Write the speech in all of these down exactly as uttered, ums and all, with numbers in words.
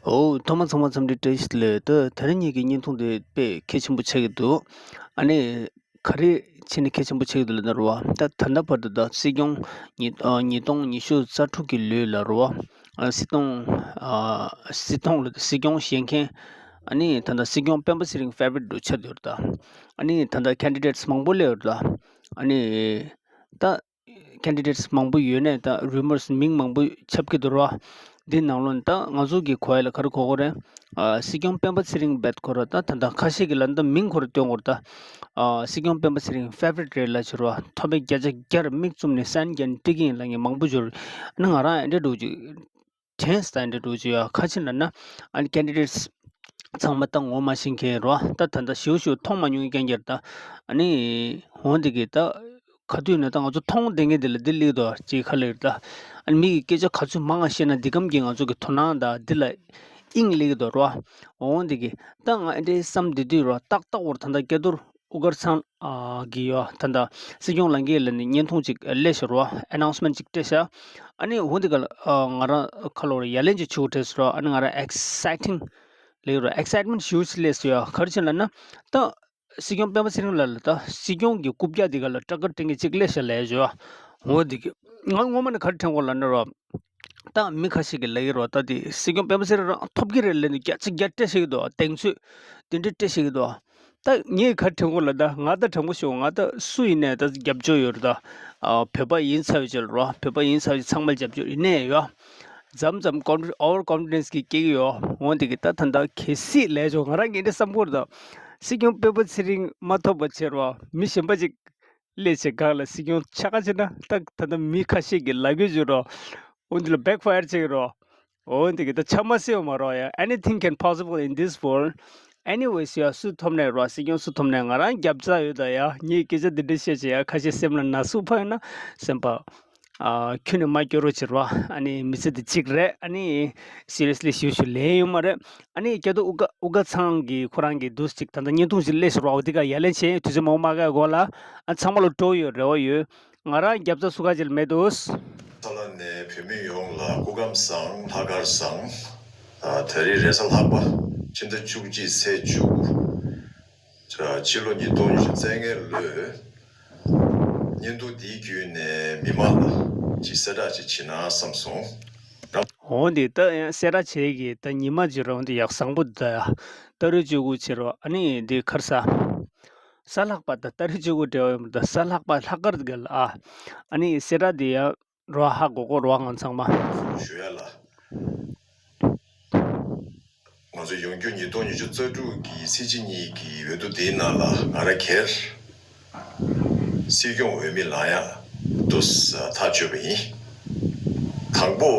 འོ། ཐོག་མ་ཚང་མ་འཚམས་འདྲི་བཀྲ་ཤིས་བདེ་ལེགས། ད་དེ་རིང་ངེད་ཀྱི་བརྙན་ཐུང་དེ་དཔེ་གལ་ཆེན་པོ་ཆགས་ཀྱི་འདུག་ཨ་ནི་ག་རེ་བྱས་ནས་གལ་ཆེན་པོ་ཆགས་ཀྱི་འདུག་ལབ་ན་རེད་བ། ད་ད་ལྟ་བར་དུ་ད་སྲིད་སྐྱོང་ཉིས་ཨ་ཉིས་སྟོང་ཉི་ཤུ་རྩ་དྲུག་གི་ལོའི་ལ་རེད་བ། ཨ་སྲིད་སྐྱོང་ཨ་སྲིད་སྐྱོང་ལ་སྲིད་སྐྱོང་བཞེངས་མཁན། ཨ་ནི་ད་ལྟ་སྲིད་སྐྱོང་སྤེན་པ་ཚེ་རིང་ཕེ་ཝ་རིཊ་རུ་ཆགས་བསྡད་ཡོད་རེད་ད། ཨ་ནི་ད་ལྟ་ཁེན་ཌི་ཌེ་ཊི་མང་པོ་སླེབས་ཡོད་རེད་ད། ཨ་ནི་ད། ཁེན་ཌི་ཌེ་ཊི་མང་པོ་ཡོད་ནས་ད་རུ་མར་སི་མིང་མང་པོ་ཁྱབ་ཀྱི་འདུག་ར། འདི་ནང་ལོགས་ནས་ད་ང་ཚོ་གི་གོ་ཡ་ལ་ག་རེ་གོ་དགོས་རེད། ཨ་སྲིད་སྐྱོང་སྤེན་པ་ཚེ་རིང་རྦད་ཁོ་ར་ད་ད་ད་ཁ་ཤས་ཀྱི་ལ་ད་མིང་ཁོ་ར་སྟོན་དགོས་རེད་ད། ཨ་སྲིད་སྐྱོང་སྤེན་པ་ཚེ་རིང་ཕེ་ཝ་རིཊ་རེད་ལབ་བྱས་ར། ཐོབ་པའི་བརྒྱ་ཆ་བརྒྱར་མིག་བཙུམ་ནས་སན་རྒྱན་སྤྲད་ཀྱི་ཡིན་ལབ་མཁན་མང་པོ་ཡོད་རེད། ཨ་ནི་ང་རང་ཨེ་འདྲ་འདྲ་བོ་ཅིག་དྲན་སྟངས་འདྲ་འདྲ་བོ་ཅིག་ཡོད། ག་རེ་ལབ་ན། ཨ་ནི་ཁེན་ཌི་ཌེ་ཊི་ཚང་མ་ད་ངོ་མ་ཤེས་མཁན་རེད་བ། ད་ད་ལྟ་ཞེ་པོ་ཞེ་པོ་མཐོང་མ་མྱོང་མཁན་རྐྱང་རྐྱང་རེད་ད། ཨ་ནི་འོ་འདི་གི་ད་ག་དུས་ནས་ད་ང་ཚོ་མཐོང་བསྡད་མཁན་འདི་ལ་འདི་སླེབས་འདུག་ཅེས་ཁ་ལ་ཡོད་ད། ཨ་ནི་མི་གི་སྐད་ཆ་ག་ཚོད་མང་ང་བཤད་ན་འདི་གམ་གྱིས་ང་ཚོ་གི་དོ་སྣང་དང་འདི་ལ་དབྱིངས་སླེབས་འདུག་རེད་བ། འོ་འདི་གི་ད་ང་ཨེ་འདྲའི་བསམ་བསྡད་དུས་རེད་བ། ཏག་ཏག་འོར་ད་ལྟ་སྐལ་རྡོར་དབུ་དཀར་ཚང་ཨ་གི་ཡོད། ད་ལྟ་སྲིད་སྐྱོང་ལངས་ཀྱི་ལ་ནི་བརྙན་ཐུང་ཅིག་སླེབས་ཤག་རོ། ཨ་ནའུན་སི་མེན་ཊི་ཅིག་སྤྲད་ཤག་ཨ་ནི་འོ་འདི་ག་ལ་ཨ་ང་རང་ཁ་ལོ་ར་ཡ་ལན་ཅིག་ཆུ་བྲེས་རོ། ཨ་ནི་ང་རང་ཨེག་སའི་ཊིང་ལེགས་རོ། ཨེག་སའི་ཊི་མེན་ཊི་ཞུ་སི་ལེས་ཡོད། ག་རེ་བྱས་ལབ་ན་ད་སྲིད་སྐྱོང་སྤེན་པ་ཚེ་རིང་ལགས་ལ་ད་སྲིད་སྐྱོང་གི་རྐུབ་བཀྱག་འདི་ག་ལ་སྐྲག་དཀར་སྤྲད་མཁན་ཅིག་སླེབས་ཤག་ལབ་ཡོད། འོ་འདི་གི་ང་ངོ་མ་ནི་ག་རེ་དྲན་གོ་ལབ་ན་རོ། ད་མི་ཁ་ཤས་ཀྱིས་ལབ་ཀྱི་རེད་བ། ད་དེ་སྲིད་སྐྱོང་སྤེན་པ་ཚེ་རིང་རང་ཐོབ་ཀྱི་རེད་ལབ་ནས་བརྒྱ་ཆ་བརྒྱ་སྤྲད་བཞག་གི་འདུག་གདེང་ཚོད་དེ་འདྲ་སྤྲད་བཞག་གི་འདུག་ད་ངས་ག་རེ་དྲན་གོ་ལབ་ན། ད་ང་ད་དྲང་པོ་ཞུ། ང་ད་སུ་ཡིན་ནའི་ད་རྒྱབ་སྐྱོར་ཡོད་རེད་ད། ཨ་བོད་པ་ཡིན་ཚར་བའི་ཆ་ལ་རོ། བོད་པ་ཡིན་ཚར་བའི་ཚང་མ་ལ་རྒྱབ་སྐྱོར་ཡིན་ནའི་ཡོད། མཚམས་མཚམས་ཀོན་ཨོ་ཝར་ཀོན་ཕི་ཌེན་སི་གི་སྐྱེ་གི་ཡོད། འོ་འདི་གི་ད་ད་ད་གལ་སྲིད་ལས་ཆོག་ང་རང་ངས་འདྲ་བསམ་གྱི་རེད་ད། སྲིད་སྐྱོང་སྤེན་པ་ཚེ་རིང་མ་ཐོབ་པ་བྱས་རོ། མི་གཞན་པ་ཅིག་སླེབས་བྱས་སྒང་ལ་སྲིད་སྐྱོང་ཆགས་ཀ་བྱས་ན་ད་ད་ལྟ་མི་ཁ་ཤས་ཀྱིས་ལབ་ཀྱི་ཡོད་རོ། འོ་འདི་ལ་བེག་ཕ་ཡར་བྱེད་ཀྱི་རོ། འོ་འདི་གི་ད་ཆ་མ་སྲིད་པ་མ་རོ་ཡ། Anything can possible in this world. Anyways, ཡ་སུ་ཐོབ་ནའི་རོ། སྲིད་སྐྱོང་སུ་ཐོབ་ནའི་ང་རང་རྒྱབ་རྩ་ཡོད་ད་ཡ། ངས་སྐད་ཆ་འདི་འདྲ་བཤད་བྱས་ཡ་ཁ་ཤས་སེམས་ལ་ན་ཟུག་ཕོག་ཡོད་ན་སེམས་པ་ཨ་ཁྱོན་ནས་མ་སྐྱོ་རོགས་བྱེད་རོ། ཨ་ནི་མི་ཚེ་འདི་གཅིག་རེད། ཨ་ནི་སི་རི་ཡས་ལི་ཞུ་ཞུ་ལེན་ཡོད་མ་རེད། ཨ་ནི་སྐལ་རྡོར་དབུ་དཀར་དབུ་དཀར་ཚང་གི་ཁོ་རང་གི་འདུག་ཅིག་ད་ལྟ་བརྙན་ཐུང་ཞིག་སླེབས་ཤག་རོ། འདི་ག་ཡ་ལན་བྱས། དུས་ཚོད་མང་པོ་མ་བཀག་གོང་ལ་ཨ་ཚང་མ་ལ་སྤྲོ་ཡོད། རེ་བ་ཡོད། ང་རང་རྒྱབ་རྩ་སུ་ག་ཅིག་ལ་མེད་དུས། ས་ལ་ནས་བོད་མི་ཡོངས་ལ་སྐུ་ཁམས་བཟང་། ལྷག་དཀར་བཟང་། ཨ་ད་རེས་རེས་གཟའ་ལྷག་པ་ཕྱི་ཟླ་བཅུ་གཅིག་ཚེས་བཅུ། ཕྱི་ལོ་ཉིས་སྟོང་ཉི་ཤུ་རྩ་ལྔའི་ལོའི་བརྙན་ཐུང་འདིའི་བརྒྱུད་ནས་མི་མང་ལ་ཅིག་གསལ་བསྒྲགས་ཅིག་བྱེད་ན་བསམ་སོང་། འོ་འདི་ད་ཡང་གསལ་བསྒྲགས་བྱེད་ཀྱི་ད་ཉི་མ་ཅིག་རོ། འདི་ཡག་བཟང་པོ་འདུག་ད་ཡ། ཏ་རིག་བཅུ་དགུ་བྱེད་རོ། ཨ་ནི་འདི་ཁར་ས་གཟའ་ལྷག་པ་ད་ཏ་རིག་བཅུ་དགུ་འབྲེལ་བ་ཡོད་མ་ད། གཟའ་ལྷག་པ་ལྷག་དཀར་གི་ལ་ཨ། ཨ་ནི་གསལ་བསྒྲགས་འདི་ཡ། རོ། ཧ་གོ་གོ་རོ་ང་ཚང་མ། ཞུ་ཡ་ལ། ང་ཚོ་ཡོང་རྒྱུ་ཉིས་སྟོང་ཉི་ཤུ་རྩ་དྲུག་གི་ཚེས་གཅིག་གཉིས་ཀྱི་འོས་བསྡུ་འདིའི་ནང་ལ་ང་རང་སྒེར་སྲིད་སྐྱོང་འོས་མི་ལངས་ཡག་འདུག་ཐག་གཅོད་པ་ཡིན། དང་པོ།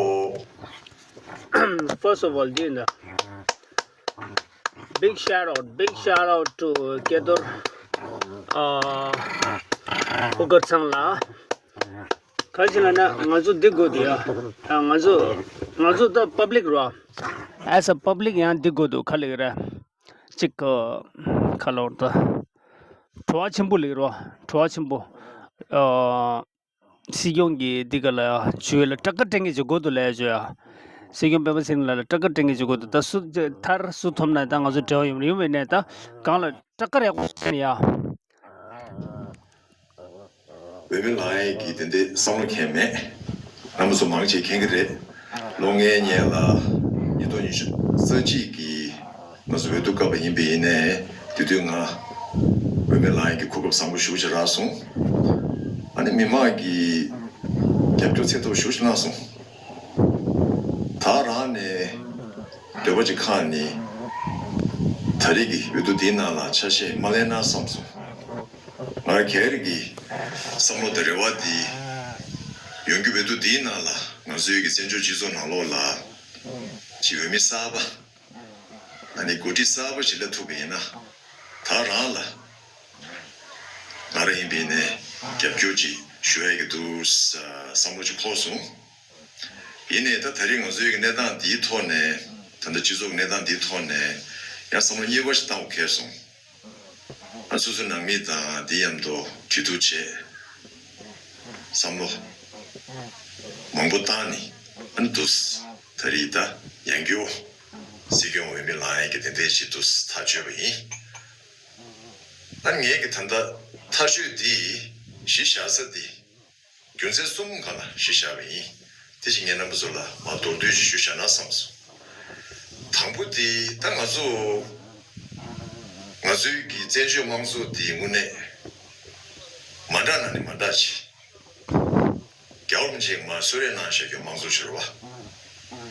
First of all, འདི་ན། Big shout out, big shout out to སྐལ་རྡོར། ཨ་དབུ་དཀར་ཚང་ལ། ག་ཅི་ལབ་ན་ང་ཚོ་འདི་དགོས་འདུག་ཡ། ཨ་ང་ཚོ་ང་ཚོ་ད་པབ་ལིག་རོ། As a public ཡང་འདི་དགོས་འདུག་ག་ལེགས་རེད། གཅིག་གི་ག་ལོར་ད། བྲོ་བ་ཆེན་པོ་ལེགས་རོ། བྲོ་བ་ཆེན་པོ། ཨ་སྲིད་སྐྱོང་གི་འདི་ག་ལ་ཡ་ཇུས་ལ་སྐྲག་དཀར་སྤྲད་མཁན་ཅིག་དགོས་འདུག་ལབ་ཡ་ཇུས་ཡ། སྲིད་སྐྱོང་སྤེན་པ་ཚེ་རིང་ལགས་ལ་སྐྲག་དཀར་སྤྲད་མཁན་ཅིག་དགོས་འདུག་ད་སུ་མཐར་སུ་ཐོབ་ན་ད་ང་ཚོ་འབྲེལ་བ་ཡོང་ཡོང་བའི་ནས་ད་གང་ལ་སྐྲག་དཀར་ཡག་པོ་ཡ། འོས་མི་ལངས་ཡས་ཀྱི་དེ་འདྲའི་བསམ་བློ་འཁྱེར་མེད། རྣམ་པ་ཚོ་མང་ཆེ་མཁྱེན་གྱི་རེད། ལོ་ལྔའི་སྔོན་ལ་ཉིས་སྟོང་ཉི་ཤུ་རྩ་གཅིག་གི་ང་ཚོ་འོས་བསྡུ་བཀག་པ་ཡིན་པ་ཡིན་ནའི་དེ་དུས་ང་འོས་མི་ལངས་ཡས་ཀྱི་གོ་སྐབས་བཟང་པོ་ཞེ་པོ་ཅིག་རག་སོང་། ཨ་ནི་མི་མང་གིས་རྒྱབ་སྐྱོར་ཚད་མཐོ་པོ་ཞེ་པོ་ཅིག་གནང་སོང་། ད་རང་ནས་འདོད་པ་ཅིག་ཁེངས་ནས་ད་རེས་ཀྱི་འོས་བསྡུ་འདིའི་ནང་ལ་ཆ་ཤས་མ་ལེན་ན་བསམ་སོང་། ང་སྒེར་གྱི་བསམ་བློ་དང་རེ་བ་འདི། ཡོང་རྒྱུ་འོས་བསྡུ་འདིའི་ནང་ལ་ང་ཚོའི་གི་བཙན་བྱོལ་སྤྱི་ཚོགས་ནང་ལོགས་ལ་ཅིག་འོས་མི་གསར་པ། ཨ་ནི་འགོ་ཁྲིད་གསར་པ་ཞིག་སླེབས་ཐུབ་པ་ཡིན་ན། ད་རང་ལ་ང་རང་ཡིན་པའི་ནས་རྒྱབ་སྐྱོར་ཅིག་ཞུ་ཡ་གི་འདུག་བསམ་བློ་ཅིག་འཁོར་སོང་། ཡིན་ནའི་ད་ད་རེས་ང་ཚོའི་གི་གནས་སྟངས་འདིའི་ཐོག་ནས། ད་ལྟ་སྤྱི་ཚོགས་གནས་སྟངས་འདིའི་ཐོག་ནས་ཡང་བསམ་བློ་གཉིས་པ་ཞིག་བཏང་དགོས་ཁེལ་སོང་། ཨ་སོ་སོའི་ནང་མི་དང་འདི་མཉམ་དུ་གྲོས་བསྡུར་བྱས། བསམ་བློ་མང་པོ་བཏང་ནས་ཨ་ནི་འདུག་ད་རེས་ད་ཡང་སྐྱོ། སྲིད་སྐྱོང་འོས་མི་ལངས་ཡས་ཀྱི་དེ་འདྲའི་ཆེད་དུ་ཐག་གཅོད་པ་ཡིན། ཨ་ངས་ཀྱི་ད་ལྟ་ཐག་གཅོད་འདི་གཞི་བཞག་ས་འདི་རྒྱུ་མཚན་གསུམ་སྒང་ལ་གཞི་བཞག་པ་ཡིན། དེ་བཞིན་ངས་རྣམ་པ་ཚོ་ལ་མར་མདོར་བསྡུས་ཤིག་ཞུ་བཞག་ན་བསམ་སོང་། དང་པོ་འདི་ད་ང་ཚོ་ང་ཚོའི་གི་བཙན་བྱོལ་དམངས་གཙོ་འདི་དངོས་གནས་མ་འདྲ་ན་ནི་མ་འདྲ་ཆེ། རྒྱལ་བ་རིན་པོ་ཆེས་མར་གསོལ་རས་གནང་བཞག་རྒྱུ་དམངས་གཙོ་ཞུ་རེད་བ།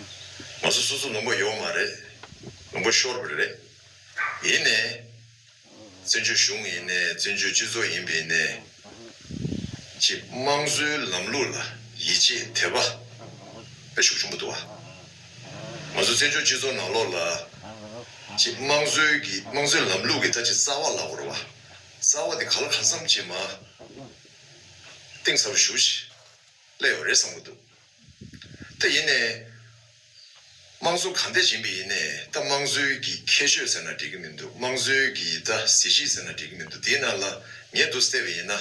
ང་ཚོ་སོ་སོ་ལུང་པ་ཡོད་མ་རེད། ལུང་པ་ཤོར་བ་རེད། ཡིན་ནའི་བཙན་བྱོལ་གཞུང་ཡིན་ནའི་བཙན་བྱོལ་སྤྱི་ཚོགས་ཡིན་པ་ཡིན་ནའི་ཅིག་དམངས་གཙོའི་ལམ་ལུགས་ལ་ཡིད་ཆེས་དད་པ་དཔེ་ཤུགས་ཆེན་པོ་འདུག་བ། ང་ཚོ་བཙན་བྱོལ་སྤྱི་ཚོགས་ནང་ལོགས་ལ་ཅིག་དམངས་གཙོའི་གི་དམངས་གཙོའི་ལམ་ལུགས་ཀྱི་ད་ཅིག་རྩ་བ་ལབ་དགོས་རེད་བ། རྩ་བ་དེ་ག་ལ་གང་འཚམ་ཅིག་མར་གཏིང་ཟབ་ཞུ་ཞིག་སླེབས་ཡོད་རེད་བསམ་གྱི་འདུག་ད་ཡིན་ནའི་དམངས་གཙོ་ག་འདྲ་ཡིན་པ་ཡིན་ནའི་ད་དམངས་གཙོའི་གི་ཁྱད་ཆོས་ཟེར་ན་འགྲིག་གི་མི་འདུག་དམངས་གཙོའི་གི་ད་གཟི་བརྗིད་ཟེར་ན་འགྲིག་གི་མི་འདུག་དེའི་ནང་ལ་ངས་འདུག་བལྟས་པ་ཡིན་ན་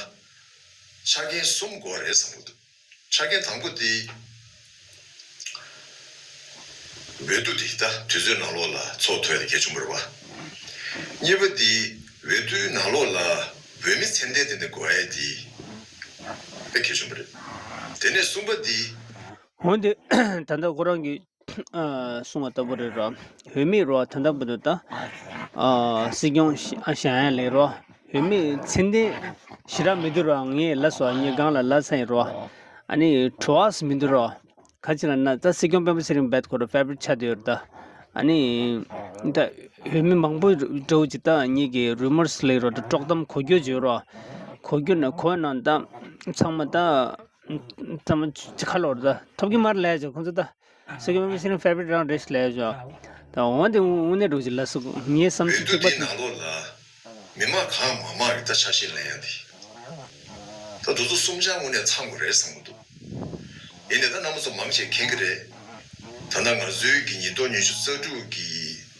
ཆ་རྐྱེན་གསུམ་དགོས་རེད་བསམ་གྱི་འདུག་ཆ་རྐྱེན་དང་པོ་དེ། འོས་བསྡུ་དེ་ད་དུས་ཚོད་ནང་ལོགས་ལ་ཚོགས་ཐུབ་ཡ་དེ་གལ་ཆེན་པོ་རེད་བ། གཉིས་པ་དེ་འོས་བསྡུའི་ནང་ལོགས་ལ་འོས་མི་ཚད་ལྡན་དེ་འདྲ་དགོས་ཡ་དེ་དཔེ་གལ་ཆེན་པོ་རེད། དེ་ནས་གསུམ་པ་དེ། འོན་ཏེ་ད་ལྟ་ཁོ་རང་གིས་ཨ་གསུངས་པ་ལྟ་བུ་རེད་ར། འོས་མི་རོ་ད་ལྟ་བུ་དུ་ད་ཨ་སྲིད་སྐྱོང་བཞེངས་ཡ་ལས་རོ། འོས་མི་ཚད་ལྡན་ཞེ་དྲག་མི་འདུག་ར། ངས་ལབ་སོང་ངས་སྒང་ལ་ལབ་ཚར་ཡིན་རོ། ཨ་ནི་བྲོ་བ་མི་འདུག་རོ། ག་ཅི་ལབ་ན་ད་སྲིད་སྐྱོང་སྤེན་པ་ཚེ་རིང་རྦད་ཁོ་རང་ཕེ་ཝ་རི་ཊི་ཆགས་བསྡད་ཡོད་རེད་ད། ཨ་ནི་ད་འོས་མི་མང་པོ་འདྲ་བོ་ཅིག་ད་ངེད་ཀྱི་རུ་མར་སི་ལབ་རོ་ད་དཀྲོག་གཏམ་གོ་རྒྱུ་ཅིག་ཡོད་རོ། གོ་རྒྱུ་ན་གོ་ན་ད་ཚང་མ་ད་ཚང་མ་ཅི་ཁ་ལོར་ད་ཐོབ་ཀྱི་མ་རེད་ལབ་ཡ་ཅིག་ཁོང་ཚོ་ད་སྲིད་སྐྱོང་སྤེན་པ་ཚེ་རིང་ཕེ་ཝ་རི་ཊི་རང་རེད་ལབ་ཡ་ཅིག་ད་འོན་ཏེ་དངོས་གནས་འདྲ་བོ་ཅིག་ལབ་སོང་ངའི་བསམ་ཚུལ་འོས་བསྡུ་གཅིག་པ་དེ་ནང་ལོགས་ལ། མི་མང་གང་མང་མང་གི་ད་ཆ་ཤས་ལེན་ཡ་དེ། ད་དེ་ཚོ་གསུམ་ཆར་དངོས་གནས་ཚང་དགོས་རེད་བསམ་གྱི་འདུག་ཡིན་ནའི་ད་རྣམ་པ་ཚོ་མང་ཆེ་མཁྱེན་གྱི་རེད། ད་ལྟ་ང་ཚོའི་གི་ཉིས་སྟོང་ཉི་ཤུ་རྩ་དྲུག་གི་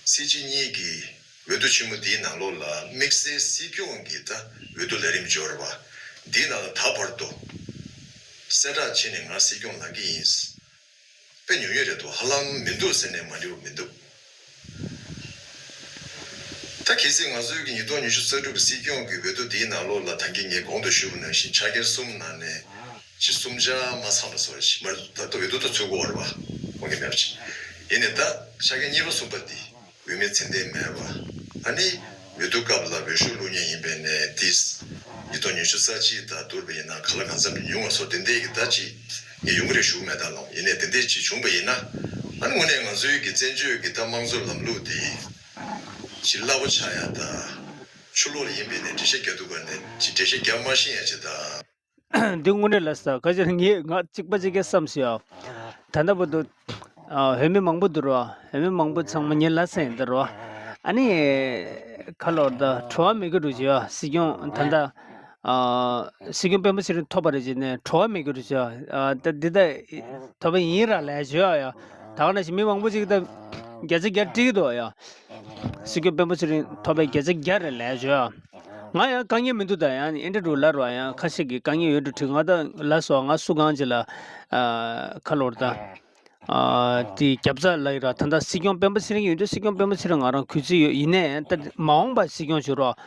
སྲིད་སྤྱི་གཉིས་ཀྱི་འོས་བསྡུ་ཆེན་མོ་དེའི་ནང་ལོགས་ལ་དམིགས་བསལ་སྲིད་སྐྱོང་གི་ད་འོས་བསྡུ་ལས་རིམ་འབྱོར་བ། འདིའི་ནང་ལ་ད་བར་དུ་གསལ་བསྒྲགས་བྱས་ནས་ང་སྲིད་སྐྱོང་ལངས་ཀྱི་ཡིན། དཔེ་ཉུང་ཉུང་རེད་འདུག་ཧ་ལམ་མི་འདུག་ཟེར་ནས་མ་འགྲིག་པ་མི་འདུག་ད་གལ་སྲིད་ང་ཚོའི་གི་ཉིས་སྟོང་ཉི་ཤུ་རྩ་དྲུག་གི་སྲིད་སྐྱོང་གི་འོས་བསྡུ་འདིའི་ནང་ལོགས་ལ་ད་གིན་ངས་གོང་དུ་ཞུས་པ་ནང་བཞིན་ཆ་རྐྱེན་གསུམ་ནང་ནས་ཅི་གསུམ་ཆར་མ་ཚང་བ་བཟོ་ཞིག་མ་ད་ལྟ་འོས་བསྡུ་ད་ཚུད་དགོས་པ་རེད་བ། དགོངས་འགལ་མེད་པ་ཞིག་ཡིན་ནའི་ད་ཆ་རྐྱེན་གཉིས་པ་གསུམ་པ་འདི། འོས་མི་ཚད་ལྡན་མེད་པ། ཨ་ནི་འོས་བསྡུ་སྐབས་ལ་འོས་ཤོག་བླུག་མཁན་ཡིན་པའི་ནས་ཏིས་ཉིས་སྟོང་ཉི་ཤུ་རྩ་གཅིག་དང་བསྡུར་བ་ཡིན་ན་ག་ལ་གང་འཚམ་ཉུང་བ་སོགས་དེ་འདྲའི་གི་ད་ཅིག་ངས་ཡོང་གི་རེད་ཞུ་གི་མེད་ད་ལོང་། ཡིན་ནའི་དེ་འདྲའི་ཅིག་བྱུང་བ་ཡིན་ན་ཨ་ནི་དངོས་གནས་ང་ཚོའི་གི་བཙན་བྱོལ་གི་ད་དམངས་གཙོ་ལམ་ལུགས་དེ་ཅིག་སླ་པོ་ཆགས་ཡ་ད་ཕྱི་ལོགས་ལ་ཡིན་པའི་ནས་འགྲེལ་བཤད་རྒྱག་དུས་ག་ནས་ཅིག་འགྲེལ་བཤད་རྒྱག་མ་ཤེས་ཡ་ཅིག་ད། འདི་དངོས་གནས་ལ་ས་ཁ་ཅིག་ངས་ང་གཅིག་པ་གཅིག་གི་བསམ་སོང་ཡ། ད་ལྟ་བར་དུ་ཨ་འོས་མི་མང་པོ་འདུག་རོ། འོས་མི་མང་པོ་ཚང་མ་ངས་ལབ་ས་ཡིན་ད་རོ། ཨ་ནི་ཁ་ལོར་ད་བྲོ་བ་མེད་གི་འགྲོ་བྱེད་ཡ་སྲིད་སྐྱོང་ད་ལྟ་ཨ་སྲིད་སྐྱོང་སྤེན་པ་ཚེ་རིང་ཐོབ་པ་རེད་བྱས་ནས་བྲོ་བ་མེད་གི་འགྲོ་བྱེད་ཡ། ཨ་ད་འདི་ད་ཐོབ་པ་ཡིན་ར་ལབ་བྱེད་ཡ། ད་ག་ནང་བཞིན་མི་མང་པོ་ཅིག་ད་བརྒྱ་ཆ་བརྒྱ་བྲིས་འདུག་ཡ། སྲིད་སྐྱོང་སྤེན་པ་ཚེ་རིང་ཐོབ་པའི་བརྒྱ་ཆ་བརྒྱ་རེད་ལབ་བྱེད་ཡ། ང་ཡང་དཀའ་ངལ་མི་འདུག་ད་ཡང་ཨེ་འདྲ་འགྲོ་ལ་རོ་ཡང་ཁ་ཤས་ཀྱིས་དཀའ་ངལ་ཡོད་འགྲོ་དྲི་ང་ད་ལ་སོ་ང་སུ་གང་ཅི་ལ་ཁ་ལོར་ད་དེ་རྒྱབ་རྩ་ལ་ཡི་ར། ད་ད་སྲིད་སྐྱོང་སྤེན་པ་ཚེ་རིང་ཡོད་དུས་སྲིད་སྐྱོང་སྤེན་པ་ཚེ་རིང་ང་རང་གུས་བརྩི་ཡོད། ཡིན་ནའི་ད་མ་འོངས་པ་སྲིད་སྐྱོང་བྱུང་རོགས་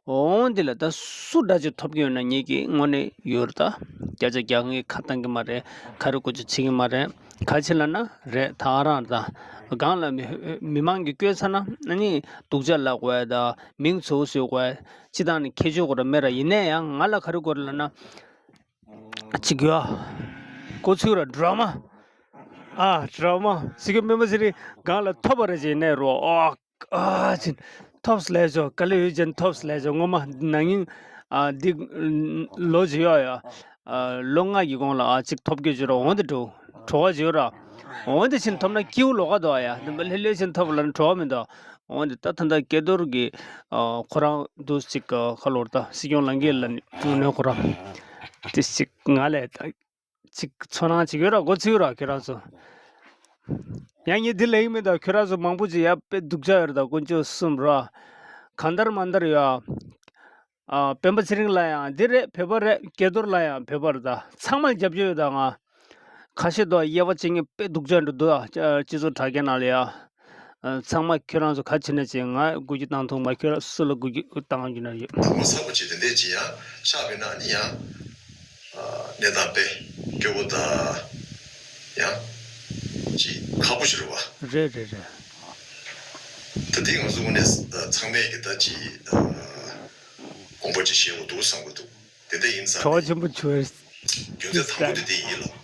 འོང་དེ་ལ་ད་སུ་འདྲ་ཅིག་ཐོབ་ཀྱི་ཡོད་ན་ངེད་ཀྱི་དངོས་གནས་ཡོད་ར། ད་བརྒྱ་ཆ་བརྒྱ་ངས་ཁ་བཏང་གི་མ་རེད། ཁ་རི་གོ་ཆ་བྱེད་ཀྱི་མ་རེད། ག་ཅི་ལབ་ན་རེད་ད་རང་ད་སྒང་ལ་མི་མི་མང་གིས་བསྐོས་ཚར་ན་ཨ་ནི་སྡུག་ཅག་ལབ་དགོས་ད་མིང་ཚོ་བཟོས་དགོས་ཅི་ད་ནི་ཁྱད་ཆོས་གོ་ར་མེད་ར། ཡིན་ནའི་ཡང་ང་ལ་ག་རེ་དགོས་རེད་ལབ་ན་ཅིག་ཡོད་གོ་ཚུལ་ར་ཌ་ར་མ་ཨ་ཌ་ར་མ་སྲིད་སྐྱོང་སྤེན་པ་ཚེ་རིང་སྒང་ལ་ཐོབ་པ་རེད་ཅེས་ནས་རོ་ཨོ། ཨ་ཅིན་ཐོབ་སླེབས་ཆོག་དཀའ་ལས་ཡོད་ཅན་ཐོབ་སླེབས་ཆོག་ངོ་མ་ན་ནིང་ཨ་འདི་ལོ་བྱེད་ཡོག་ཡ། ཨ་ལོ་ལྔ་གི་གོང་ལ་ཨ་ཅིག་ཐོབ་སྐྱོ་བྱེད་རོགས་འོང་དེ་འགྲོ་གྲོགས་བྱེད་ར། འོང་དེ་ཕྱིན་ཐོབ་ན་སྐྱིའུ་ལོག་ག་དོ་ཡ། འདི་མ་ལྷེ་ལྷེ་ཕྱིན་ཐོབ་ལ་ནི་གྲོགས་མི་འདུག་འོང་དེ་ད་ད་ད་སྐལ་རྡོར་གི་ཨ་ཁོ་རང་འདུག་ཅིག་ཁ་ལོར་ད་སྲིད་སྐྱོང་ལང་གི་ལ་ནི་ནོ་ཁོ་རང་དེ་ཅིག་ང་ལས་ད། ཅིག་ཚོར་སྣང་ཅིག་ཡོད་ར་གོ་ཚིག་ཡོད་ར་ཁྱོད་རང་ཚོ། ཡང་ངས་འདི་ལེགས་མིན་ད་ཁྱོད་རང་ཚོ་མང་པོ་ཅིག་ཡ་དཔེ་སྡུག་ཅག་ཡོད་ར་ད་དཀོན་མཆོག་གསུམ་ར། གང་ལྟར་མ་ལྟར་ཡོད་ཨ། ཨ་སྤེན་པ་ཚེ་རིང་ལ་ཡང་འདི་རེད་བོད་པ་རེད་སྐལ་རྡོར་ལ་ཡང་བོད་པ་རེད་ད་ཚང་མ་ལ་རྒྱབ་སྐྱོར་ཡོད་ད་ང་། ཁ་ཤས་དོ་དབྱེ་བ་ཕྱེ་མཁན་དཔེ་སྡུག་ཅག་འགྲོ་འདུག་ཨ་སྤྱི་ཚོགས་དྲ་རྒྱ་ནང་ལ་ཡ། ཚང་མ་ཁྱོད་རང་ཚོ་ག་བྱེད་ན་བྱེད། ང་འགུལ་སྐྱོད་བཏང་ཐུབ་མ། ཁྱོད་རང་སུ་ལ་འགུལ་སྐྱོད་བཏང་རྒྱུ་ན་ཡོད། དུ་མ་ཚ་པོ་བྱེད་དེ་འདྲས་ཅི་ཡང་ཆགས་པས་ན་ནི་ཡང་གནས་སྟངས་དཔེ་སྐྱོ་པོ་དང་ཡང་ཅི་ཁག་པོ་ཞིག་རེད་བ། རེད་རེད་རེད། ད་དེ་ང་ཚོ་དངོས་གནས་ཚང་མས་ཀྱི་ད་ཅི་དགོངས་པ་ཅི་བཞེས་དགོས་འདུག་བསམ་གྱི་འདུག་དེ་འདྲ་ཡིན་ཙང་གྲོགས་ཆེན་པོ་ཆུ་རྒྱུ་མཚན་དང་པོ་དེ་དེ་ཡིན་ལ།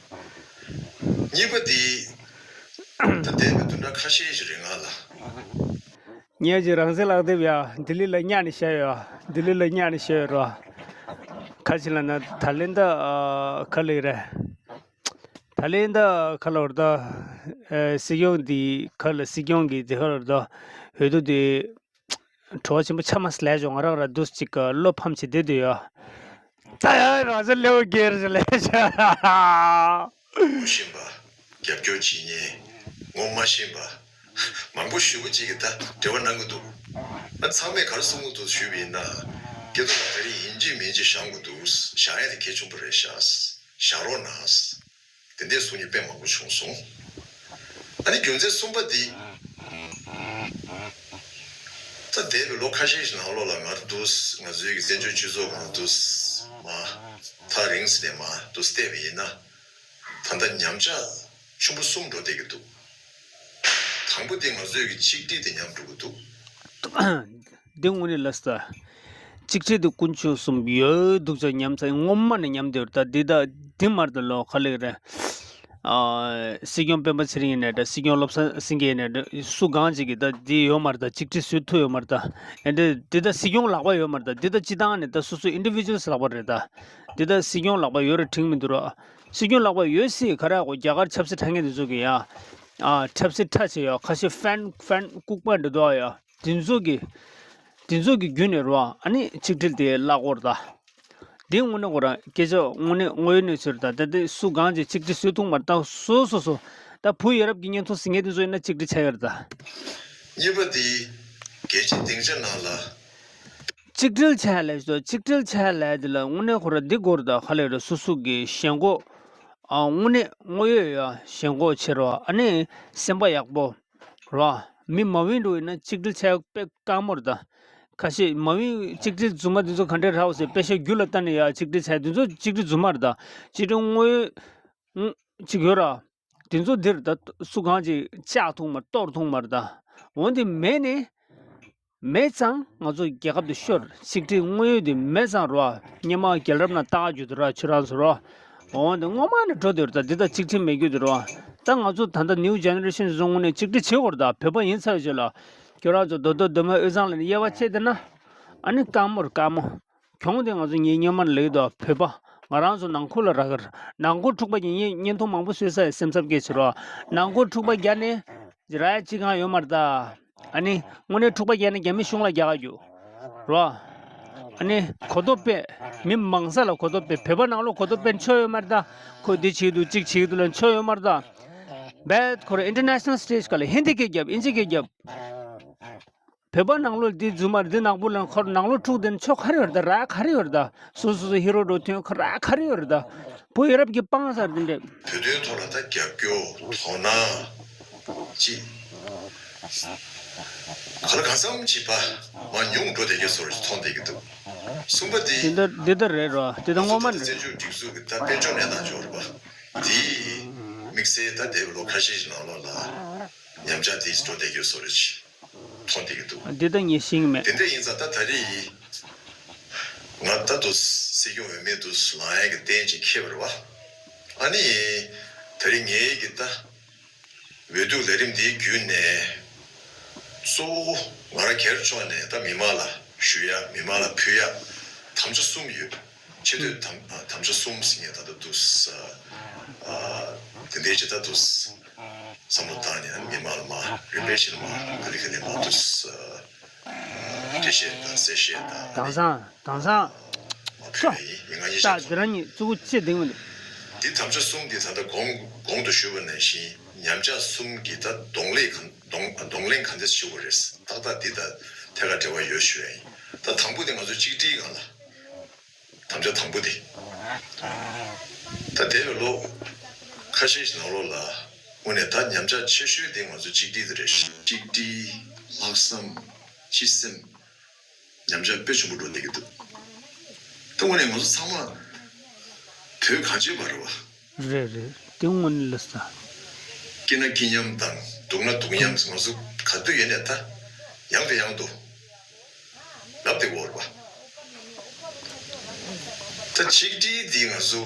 གཉིས་པ་དེ་ད་འདས་པའི་བདུན་ཕྲག་ཁ་ཤས་ཤིག་རིང་ལ། ངས་ཀྱི་རང་བཙན་ལག་དེབ་ཡ་ལྡི་ལི་ལ་གཉའ་ནས་བཤད་ཡོད། ལྡི་ལི་ལ་གཉའ་ནས་བཤད་ཡོད་རོ། ཁ་ཆེ་ལ་ན་ད་ལན་ད་ཨ་ག་ལེ་རེད། ད་ལན་ད་ག་ལོར་ད་ཨ་སྲིད་སྐྱོང་འདི་ག་ལ་སྲིད་སྐྱོང་གི་དེ་ག་ལོར་ད་འོས་བསྡུ་དེ་གྲོགས་ཆེན་པོ་ཆ་མ་སླེབས་བྱུང་། ང་རང་ར་འདུག་ཅིག་ག་བློ་ཕམ་བྱེད་བསྡད་འདུག་ཡོད། ད་ཡང་རང་ཚོ་ལེའུ་སྒེར་ཞིག་ལས་བྱ། ངོ་ཤེས་པ། རྒྱབ་སྐྱོར་བྱེད་མཁན། ངོ་མ་ཤེས་པ། མང་པོ་ཞེ་པོ་ཅིག་གིས་ད་འབྲེལ་བ་གནང་གི་འདུག་ཨ་ཚང་མས་ག་རེ་གསུང་གི་འདུག་ཞུས་པ་ཡིན་ན། སྐལ་རྡོར་ལགས་ད་རིང་ཡིན་གཅིག་མིན་གཅིག་བཞེངས་དགོས་འདུག་བཞེངས་ཡ་དེ་གལ་ཆེན་པོ་རེད་ཤག་བཞེངས་རོགས་གནང་། དེ་འདྲའི་གསུང་མཁན་དཔེ་མང་པོ་བྱུང་སོང་། ཨ་ནི་རྒྱུ་མཚན་གསུམ་པ་འདི། ད་འདས་པའི་ལོ་ཁ་ཤས་ཤིག་ནང་ལོགས་ལ་ང་འདུག་ང་ཚོའི་གི་བཙན་བྱོལ་སྤྱི་ཚོགས་ནང་འདུག་མ་ཐག་རིང་ཙམ་ནས་མ་འདུག་བལྟས་པ་ཡིན་ན། ད་ལྟ་ཉམས་ཆག་ཆེན་པོ་གསུམ་འགྲོ་བསྡད་ཀྱི་འདུག་དང་པོ་དེ་ང་ཚོའི་གི་གཅིག་སྒྲིལ་དེ་ཉམས་འགྲོ་གི་འདུག་འདི་དངོས་གནས་ལ་ས། གཅིག་སྒྲིལ་དེ་དཀོན་མཆོག་གསུམ་ཡོད་འདུག་ཅག་ཉམས་ཚ་སྔོན་མ་ནས་ཉམས་བསྡད་ཡོད་རེད། ད་འདི་ད་འདི་མར་ད་ལོ་ག་ལེ་རེད། ཨ་སྲིད་སྐྱོང་སྤེན་པ་ཚེ་རིང་ཡིན་ནའི་འདྲ། སྲིད་སྐྱོང་བློ་བཟང་སེང་གེ་ཡིན་ནའི་འདྲ། སུ་གང་ཅིག་གིས་ད་འདི་ཡོད་མ་རེད། ད་གཅིག་སྒྲིལ་བཟོ་ཐུབ་ཡོད་མ་རེད། ད་ཨེ་འདི་འདི་ད་སྲིད་སྐྱོང་ལག་པ་ཡོད་མ་རེད། ད་འདི་ད་སྤྱི་བཏང་ནས་ད་སོ་སོ་ཨིན་ཌི་བི་ཇུ་ཨལ་ལག་པ་རེད། ད་འདི་ད་སྲིད་སྐྱོང་ལག་པ་ཡོད་རེད་དྲན་མི་འདུག་ར། སྲིད་སྐྱོང་ལག་པ་ཡོད་སྲིད་ག་རེ་གོ་རྒྱ་གར་ཆབ་སྲིད་དྲ་ངན་འདི་ཚོ་གི་ཡ། ཨ་ཆབ་སྲིད་ཁྲ་ཆེ་ཡོད་ཁ་ཤས་ཧྥན་ཧྥན་ལྐུགས་པ་འདྲ་འདུག་ཡ། དེ་ཚོ་གི་དེ་ཚོ་གི་བརྒྱུད་ནས་རོ། ཨ་ནི་ཆིག་སྒྲིལ་དེ་བརླག་གོ་ར་ད། དེ་དངོས་གནས་ཁོ་རང་སྐད་ཆ་དངོས་གནས་དངོས་ཡོད་གནས་ཚུལ་རེད། ད་དེ་དེ་སུ་གང་ཅིག་ཆིག་སྒྲིལ་བཟོས་ཐུབ་མ་རེད། ད་སོ་སོ་སོ་ད་བུ་ཡ་རབས་ཀྱི་བརྙན་ཐུང་གཟིགས་མཁན་དེ་ཚོ་ཡིན་ན་ཆིག་སྒྲིལ་ཆགས་ཡོད་རེད་ད། གཉིས་པ་དེ་རྒྱལ་སྤྱིའི་སྡིངས་ཆ་ནང་ལ། གཅིག་སྒྲིལ་བྱས་ལས་སོ། གཅིག་སྒྲིལ་བྱས་ལས་དེ་ལ་དངོས་གནས་ཁོ་ར་འདི་དགོས་རེད་ད། ག་ལེ་རེད། སོ་སོ་གི་ཞེན་ཁོག་ཨ་དངོས་གནས་དངོས་ཡོད་ཡ་ཞེན་ཁོག་ཆེ་རོ། ཨ་ནི་སེམས་པ་ཡག་པོ་རོ། མི་མ་བིན་འགྲོ་ཡིན་ན་གཅིག་སྒྲིལ་བྱས་དཔེ་དཀའ་མོ་རེད་ད། ཁ་ཤས་མ་བིན་གཅིག་སྒྲིལ་རྫུན་མ་འདི་ཚོ་ག་འདྲས་རག་ཟེར་དཔེ་ཤ་རྒྱུ་ལ་ལྟ་ནས་ཡ་གཅིག་སྒྲིལ་བྱས་འདི་ཚོ་གཅིག་སྒྲིལ་རྫུན་མ་རེད་ད། གཅིག་སྒྲིལ་དངོས་ཡོད་གཅིག་ཡོད་ར། དེ་ཚོ་འདིར་ད་སུ་གང་ཅིག་བཅག་ཐུབ་མ་གཏོར་ཐུབ་མ་རེད་ད། འོན་ཏེ་མེད་ནི། མེད་ཙང་ང་ཚོ་རྒྱལ་ཁབ་དེ་ཤོར། ཆིག་སྒྲིལ་དངོས་ཡོད་དེ་མེད་ཙང་རོ། སྙེ་མ་རྒྱལ་རབས་ནང་ལྟ་ག་རྒྱུ་དེ་ར་ཁྱོད་རང་ཚོ་རོ། འོན་ཏེ་སྔོན་མ་ནས་འགྲོ་དེ་རེད་ད། འདི་ད་ཆིག་སྒྲིལ་མེད་རྒྱུ་དེ་རོ། ད་ང་ཚོ་ད་ལྟ་ནིའུ་ཇེ་ནེ་རེ་ཤན་བཟོ་དངོས་གནས་ཆིག་སྒྲིལ་བྱེད་དགོས་རེད་ད། བོད་པ་ཡིན་ཚར་བའི་རྗེས་ལ། ཁྱོད་རང་ཚོ་རྡོ་རྡོ་རྡོ་མའི་དབུས་གཙང་ལ་ནི་དབྱེ་བ་ཕྱེ་བསྡད་ན། ཨ་ནི་དཀའ་མོ་རེད་དཀའ་མོ། གྱོང་དེ་ང་ཚོ་ངའི་སྔོན་མ་ལས་དོ་བོད་པ། ང་རང་ཚོ་ནང་ཁུལ་ལ་རག་གི་རེད། ནང་ཁུལ་འཁྲུག་པ་ཡིན་ངས་བརྙན་ཐུང་མང་པོ་བཟོས་ས་ཡི་སེམས་འཚབ་སྐད་ཆེ་རོ། ནང་ཁུལ་འཁྲུག་པ་རྒྱག་ནས་ར་ཡ་ཅི་གང་ཡོད་མ་རེད་ད། ཨ་ནི་དངོས་གནས་འཁྲུག་པ་རྒྱག་ནས་རྒྱ་མི་གཞུང་ལ་རྒྱག་ག་རྒྱུ་རོ། ཨ་ནི་གོ་རྟོགས་སྤེལ། མི་མང་ས་ལ་གོ་རྟོགས་སྤེལ། བོད་པ་ནང་ལོགས་གོ་རྟོགས་སྤེལ་ཆོ་ཡོད་མ་རེད་ད། ཁོ་འདི་བྱེད་འདུག་གཅིག་བྱེད་འདུག་ལ་ཆོ་ཡོད་མ་རེད་ད། བས་ཁོ་ར་ཨིན་ཊར་ནེ་ཤ་ནལ་སི་ཊེ་ཇི་སྒང་ལ་ཧིན་དི་སྐད་རྒྱབ་ཨིན་ཇི་སྐད་རྒྱབ། བོད་པ་ནང་ལོགས་འདི་རྫུན་མ་འདི་ནག་པོ་ལ་ཁོར་ནང་ལོགས་འཁྲུག་དེ་ནི་ཆོ་ག་རེ་ཡོད་རེད་ད། ར་ག་རེ་ཡོད་རེད་ད། སོ་སོ་སོ་ཧི་རོ་འགྲོ་ཐོན་ཁོ་ར་ག་རེ་ཡོད་རེད་ད། བོད་ཡ་རབས་ཀྱི་སྤང་སར་འདི་འདྲས། བོད་དོན་ཐོག་ལ་ད་རྒྱབ་སྐྱོར་དོ་སྣང་ཅི། ག་ལ་གང་འཚམ་ཅིག་པ་མ་ཉུང་འགྲོ་བསྡད་ཀྱི་བཟོ་འདྲ་ཅིག་མཐོང་བསྡད་ཀྱི་འདུག་གསུམ་པ་དེ། འདི་འདི་ལྟར་རེད་རོ། འདི་ལྟར་སྔོན་མ་རེད། བཙན་བྱོལ་སྒྲིག་འཛུགས་ཀྱི་ད་དཔལ་འབྱོར་གནས་སྟངས་འབྱོར་བ་དེ་དམིགས་བསལ་ད་འདས་པའི་ལོ་ཁ་ཤས་ཤིག་ནང་ལོགས་ལ་ཉམས་ཆག་དེ་འགྲོ་བསྡད་ཀྱི་བཟོ་འདྲ་ཅིག་མཐོང་བསྡད་ཀྱི་འདུག་འདི་ལྟར་ངས་ཤེས་ཀྱི་མེད། དེ་འདྲ་ཡིན་ཙང་ད་ད་རེས་ང་ད་དུ་སྲིད་སྐྱོང་འོས་མི་དུ་ལངས་ཡག་གི་རྟེན་ཅིག་འཁེལ་བ་རེད་བ། ཨ་ནི་ད་རེས་ངའི་གི་ད། འོས་བསྡུ་ལས་རིམ་འདིའི་བརྒྱུད་ནས་གཙོ་བོ་ང་རང་སྒེར་ཕྱོགས་ནས་ད་མི་མང་ལ་ཞུ་ཡ། མི་མང་ལ་ཕུལ་ཡ་དམ་བཅའ་གསུམ་ཡོད། ཆེ་བསྟོད་དམ་དམ་བཅའ་གསུམ་ཟེར་མཁན་ད་ལྟ་འདུག་ས། ཨ་དེ་འདྲའི་ཅིག་ད་འདུག་ས། བསམ་བློ་བཏང་ནས་ཨ་ནི་མི་མང་ལ་མར་རིམ་པས་ཤིག་ལ་མར་ག་ལེ་ག་ལེ་མར་འདུག་ས། འགྲེལ་བཤད་དང་གསལ་བཤད་དང་། དེང་སང་དེང་སང་། ཨ་ཕུལ་བ་ཡིན། ཉིན་གང་ཉིན་ཤས་ད་དེ་རང་ཉིད་གཙོ་བོ་ཅི་འདིང་མི་འདུག་འདི་དམ་བཅའ་གསུམ་འདི་ད་ལྟ་གོང་གོང་དུ་ཞུས་པ་ནང་བཞིན་ཉམས་ཆག་གསུམ་གྱི་ད་གདོང་ལེན་གང་གདོང་གདོང་ལེན་གང་འདྲ་ཞུ་དགོས་རེད། ཏག་ཏག་འདི་ད་ཐད་ཀར་འབྲེལ་བ་ཡོད་ཞུ་ཡ་ཡིན། ད་དང་པོ་དེ་ང་ཚོ་གཅིག་སྒྲིལ་སྒང་ལ་དམ་བཅའ་དང་པོ་དེ། ད་འདས་པའི་ལོ་ཁ་ཤས་ཤིག་ནང་ལོགས་ལ་ དངོས་གནས་ད་ཉམས་ཆག་ཆེ་ཤོས་དེ་ང་ཚོ་གཅིག་སྒྲིལ་དེ་རེད། གཅིག་སྒྲིལ། ལྷག་བསམ། སྤྱི་སེམས། ཉམས་ཆག་དཔེ་ཆེན་པོ་འགྲོ་བསྡད་ཀྱི་འདུག་ད་དངོས་གནས་ང་ཚོ་ཚང་མ་བོད་གངས་ཅན་པ་རེད་བ། རེད་རེད། དེ་དངོས་གནས་ལ་ས། སྐྱིད་ན་སྐྱིད་མཉམ་དང་སྡུག་ན་སྡུག་མཉམ་ང་ཚོ་ག་དུས་ཡིན་ནས་ད་ཡང་དང་ཡང་དུ་ལབ་བསྡད་ཀྱི་ཡོད་རེད་བ། ད་གཅིག་སྒྲིལ་འདི་ང་ཚོ་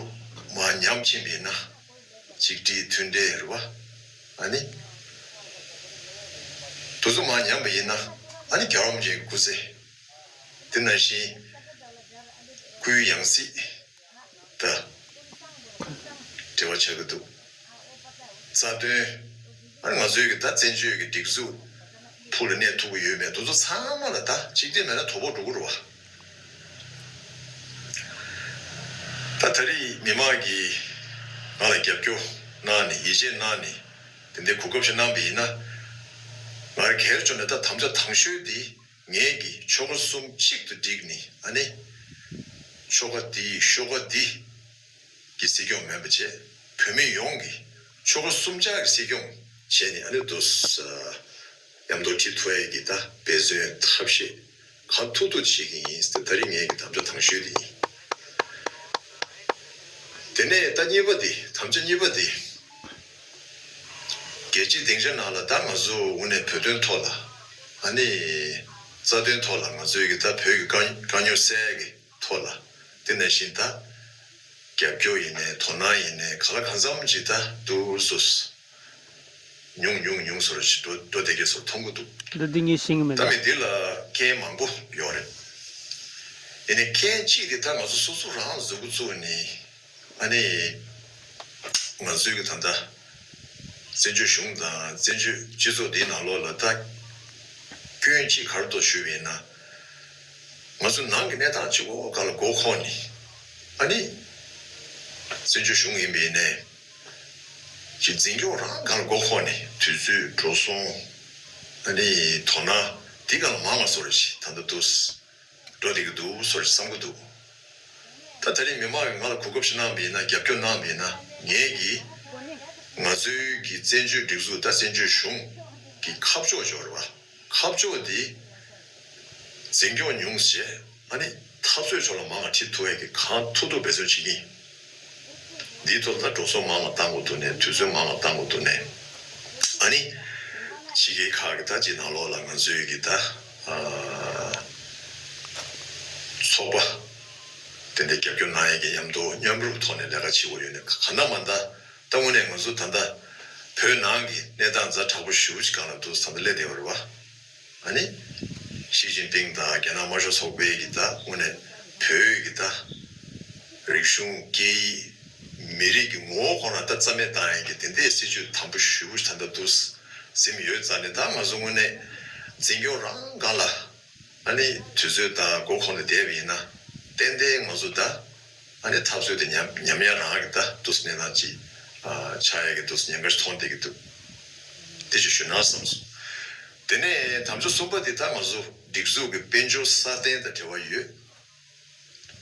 མར་ཉམས་ཕྱིན་པ་ཡིན་ན། གཅིག་སྒྲིལ་མཐུན་འབྲེལ་རེད་བ། ཨ་ནི། དེ་ཚོ་མར་ཉམས་པ་ཡིན་ན། ཨ་ནི་རྒྱལ་བ་རིན་པོ་ཆེའི་སྐུ་ཚེ། དེ་ནང་བཞིན། སྐུའི་ཡང་སྲིད། ད། འབྲེལ་བ་ཆགས་ཀྱི་འདུག་རྩ་དོན། ཨ་ནི་ང་ཚོའི་གི་ད་བཙན་བྱོལ་གྱི་སྒྲིག་འཛུགས། ཕུགས་ལ་གནས་ཐུབ་ཀྱི་ཡོད་མེད་དེ་ཚོ་ཚང་མ་ལ་ད་གཅིག་སྒྲིལ་མེད་ན་དོ་ཕོག་འགྲོ་གི་རེད་བ། ད་ད་རེས་མི་མང་གིས་ང་ལ་རྒྱབ་སྐྱོར་གནང་ནས་ཡིད་ཆེས་གནང་ནས་དེ་འདྲའི་གོ་སྐབས་ཤིག་གནང་བ་ཡིན་ན། ང་གལ་ཆེ་ན་ད་དམ་བཅའ་དང་ཤོས་དེ་ངས་ཀྱི་ཆོལ་ཁ་གསུམ་གཅིག་ཏུ་བསྒྲིགས་ནས་ཨ་ནི། ཆོལ་ཁ་དེའི་ཤོག་ཁ་འདི་གི་སྲིད་སྐྱོང་མིན་པ་བྱས། བོད་མི་ཡོངས་ཀྱི་ཆོལ་ཁ་གསུམ་ཆར་གྱི་སྲིད་སྐྱོང་བྱས་ནས་ཨ་ནི་དུ་ས་མཉམ་དུ་ཁྲིད་ཐུབ་ཡས་ཀྱི་ད་འབད་བརྩོན་ཐབས་ཤེས་གང་ཐུབ་ཐུབ་བྱེད་ཀྱི་ཡིན་ཟེར་ད་རེས་ངས་ཀྱི་དམ་བཅའ་དང་ཤོས་དེ་ཡིན། དེ་ནས་ད་གཉིས་པ་དེ་དམ་བཅའ་གཉིས་པ་དེ། རྒྱལ་སྤྱིའི་སྡིངས་ཆ་ནང་ལ་ད་ང་ཚོ་དངོས་གནས་བོད་དོན་ཐོག་ལ་ཨ་ནི་རྩ་དོན་ཐོག་ལ་ང་ཚོའི་གི་ད་བོད་ཀྱི་དཀའ་དཀའ་རྙོག་སེལ་གི་ཐོག་ལ་དེ་ནང་བཞིན་ད་རྒྱབ་སྐྱོར་ཡིན་ནའི་དོ་སྣང་ཡིན་ནའི་ག་ལ་གང་འཚམ་ཅིག་ད་འདུག་སོ་ཉུང་ཉུང་ཉུང་སོར་ཞིག་འགྲོ་འགྲོ་བསྡད་ཀྱི་སོར་མཐོང་གི་འདུག་འདི་འདི་ངས་ཤེས་ཀྱི་མེད་ད་ལ། མི་འདི་ལ་རྐྱེན་མང་པོ་ཡོད་རེད། ཡིན་ནའི་རྐྱེན་གཅིག་དེ་ད་ང་ཚོ་སོ་སོ་རང་གཟུགས་པོ་བཙུགས་ནས། ཨ་ནི། ང་ཚོའི་གི་ད་ལྟ། བཙན་བྱོལ་གཞུང་དང་བཙན་བྱོལ་སྤྱི་ཚོགས་འདིའི་ནང་ལོགས་ལ་ད། སྐྱོན་གཅིག་ག་རེ་འདུག་ཞུས་པ་ཡིན་ན། ང་ཚོ་ནང་གི་གནས་སྟངས་གཅིག་པོ་སྒང་ལ་མགོ་འཁོར་ནས། ཨ་ནི། བཙན་བྱོལ་གཞུང་ཡིན་པ་ཡིན་ནའི། ཅིག་འཛིན་སྐྱོང་རང་སྒང་ལ་མགོ་འཁོར་ནས་དུས་ཚོད་འགྲོ་སོང་། ཨ་ནི་དོ་སྣང་འདི་སྒང་ལ་མང་བ་བཟོ་རེ་ཞིག་ད་ལྟ་འདུག་འགྲོ་བསྡད་ཀྱི་འདུག་བཟོ་རེ་བསམ་གྱི་འདུག་ད་ད་རིང་མི་མང་གིས་ང་ལ་གོ་སྐབས་ཤིག་གནང་བ་ཡིན་ན་རྒྱབ་སྐྱོར་གནང་བ་ཡིན་ན་ངས་ཀྱིས་ང་ཚོའི་གི་བཙན་བྱོལ་སྒྲིག་འཛུགས་ད་བཙན་བྱོལ་གཞུང་གི་ཁ་ཕྱོགས་འབྱོར་བ། ཁ་ཕྱོགས་འདི་འཛིན་སྐྱོང་ཉུང་ཞེས་ཨ་ནི་འཐབ་རྩོད་ཕྱོགས་ལ་མང་བ་ཁྲིད་ཐུབ་ཡས་ཀྱི་གང་ཐུབ་ཐུབ་འབད་བརྩོན་བྱེད་ཀྱི་ཡིན། འདིའི་ཐོག་ལ་འགྲོ་སོང་མང་བ་བཏང་དགོས་འདུག་ནས་དུས་ཚོད་མང་བ་བཏང་དགོས་འདུག་ནས་ཨ་ནི་ཕྱི་རྒྱལ་ཁག་གི་ད་ཅིག་ནང་ལོགས་ལ་ང་ཚོའི་གི་ད་ཚོགས་པ་དེ་འདྲའི་རྒྱབ་སྐྱོར་གནང་ཡས་ཀྱི་མཉམ་དུ་མཉམ་རུབ་ཐོག་ནས་ལས་ཀ་བྱེད་དགོས་ཡོད་ནས་ག་ན་མ་ད་ད་དངོས་གནས་ང་ཚོ་ད་ལྟ་བོད་ནང་གི་གནས་སྟངས་ཛ་དྲག་པོ་ཞེ་པོ་ཅིག་སྒང་ལ་འདུག་ད་ལྟ་སླེབས་བསྡད་པ་རེད་བ། ཨ་ནི། ཞི་ཅིན་ཕིང་དང་རྒྱ་ནག་དམར་ཤོག་ཚོགས་པའི་གི་ད་དངོས་གནས་བོད་ཀྱི་ད་རིག་གཞུང་སྐད་ཡིག་མི་རིགས་ཀྱི་ངོ་བོ་ཁོ་ན་ད་རྩ་མེད་བཏང་ཡས་ཀྱི་དེ་འདྲའི་སྲིད་ཇུས་དམ་པོ་ཞེ་པོ་ད་ལྟ་འདུག་ཟིན་ཡོད་ཙང་ནས་ད་ང་ཚོ་དངོས་གནས་འཛིན་སྐྱོང་རང་སྒང་ལ་ཨ་ནི་དུས་ཚོད་དང་མགོ་འཁོར་ནས་བསྡད་པ་ཡིན་ན་ཏན་ཏན་ང་ཚོ་ད་ཨ་ནི་འཐབ་རྩོད་དེ་ཉམས་ཉམས་ཡ་རང་གི་ད་འདུག་གནས་སྟངས་ཅིག་ཆགས་ཡས་ཀྱི་འདུག་ཉེན་ཁ་ཞིག་མཐོང་བསྡད་ཀྱི་འདུག་དེ་ཅིག་ཞུ་ན་བསམ་སོང་། དེ་ནས་དམ་བཅའ་གསུམ་པ་དེ་ད་ང་ཚོ་སྒྲིག་འཛུགས་ཀྱི་དཔལ་འབྱོར་སྲ་བརྟན་དང་འབྲེལ་བ་ཡོད།